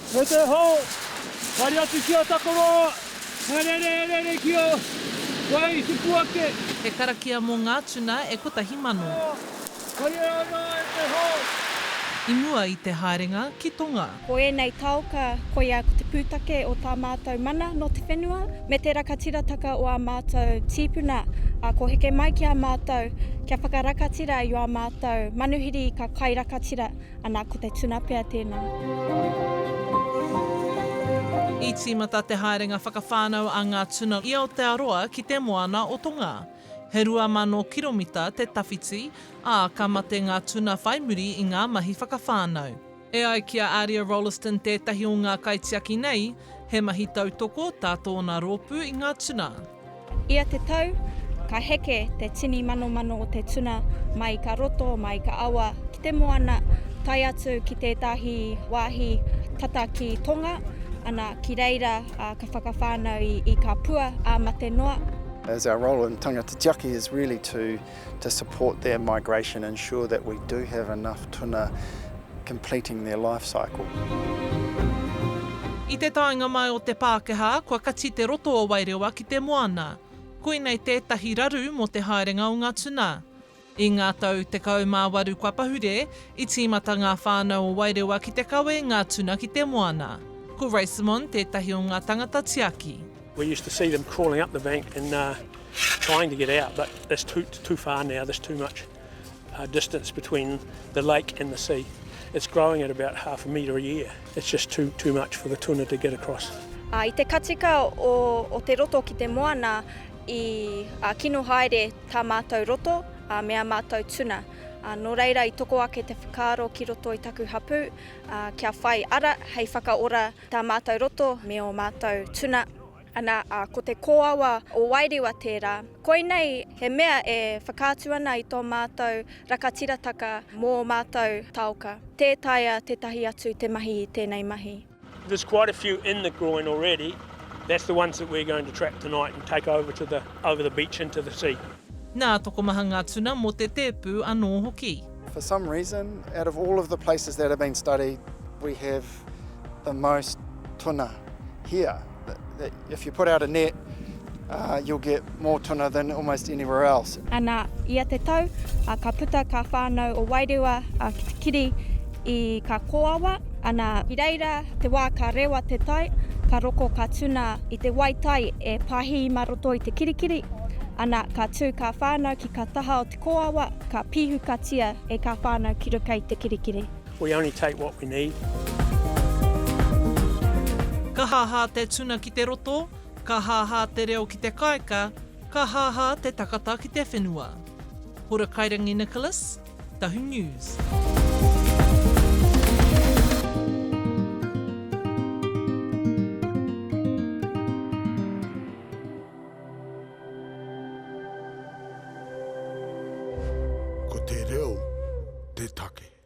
E te hao, haere atu ki a Takaroa, rere, rere ki a Wai, tupu ake. He karakia mō ngā tuna e 1000. Haere ana e te hao. I mua i te haerenga ki Tonga. Ko ēnei taoka, koia ko te pūtake o tā mātou mana nō te whenua, me te rakatirataka o ā mātou tīpuna, ā, ko heke mai ki a mātou kia whakarakatira i ā mātou manuhiri ka kai rakatira, ana ko te tuna pea tēnā. I tīmata te haerenga whakawhānau a ngā tuna i Aotearoa ki te moana o Tonga. He 2,000 kiromita te tawhiti, ā, ka mate ngā tuna whai muri i ngā mahi whakawhānau. E ai ki a Aria Rolleston tētahi o ngā kaitiaki nei, he mahi tautoko tā tōna rōpū i ngā tuna. Ia te tau, ka heke te tini manomano o te tuna mai i ka roto, mai i ka awa ki te moana, tae atu ki tētahi wāhi tata ki Tonga, ana, ki reira ka whakawhānau i ka pua ā mate noa. As our role in Tangata Tiaki is really to to support their migration, ensure that we do have enough tuna completing their life cycle. I te taenga mai o te Pākehā, kua kati te roto o Wairewa ki te moana. Koinei tētahi raru mō te haerenga o ngā tuna. I ngā tau 18 kua pahure, i tīmata ngā whānau o Wairewa ki te kawe ngā tuna ki te moana. Ko Ray Simon tētahi o ngā tangata tiaki. We used to see them crawling up the bank and trying to get out but it's too, too far now, there's too much uh, distance between the lake and the sea. It's growing at about half a metre a year. It's just too, too much for the tuna to get across. I te katika o, o te roto ki te moana i uh, kino haere tā mātou roto uh, me a mātou tuna. Uh, nō reira i toko ake te whakaaro ki roto i taku hapū uh, kia whai ara hei whakaora tā mātou roto me ō mātou tuna. Ana, ā, ko te kōawa o Wairewa tērā. Koinei he mea e whakaatu ana i tō mātou rakatirataka mō ō mātou taoka. Tē taea tētahi atu te mahi i tēnei mahi. There's quite a few in the groin already, that's the ones that we're going to trap tonight and take over to the, over the beach into the sea. Nā, tokomaha ngā tuna mō te tēpu anō hoki. For some reason, out of all of the places that have been studied, we have the most tuna here. That if you put out a net, uh, you'll get more tuna than almost anywhere else. Ana, ia te tau, a, ka puta ka whānau o Wairewa a, ki te kiri i ka kōawa, ana, i reira te wā ka rewa te tai, ka roko ka tuna i te wai tai e pahī ma roto i te kirikiri, ana, ka tū ka whānau ki ka taha o te kōawa, ka pīhukatia e ka whānau ki ruka i te kirikiri. We only take what we need. Ka hāhā te tuna ki te roto, ka hāhā te reo ki te kāika, ka hāhā te takata ki te whenua. Hora Kairangi Nicholas, Tahu News. Ko te reo te take.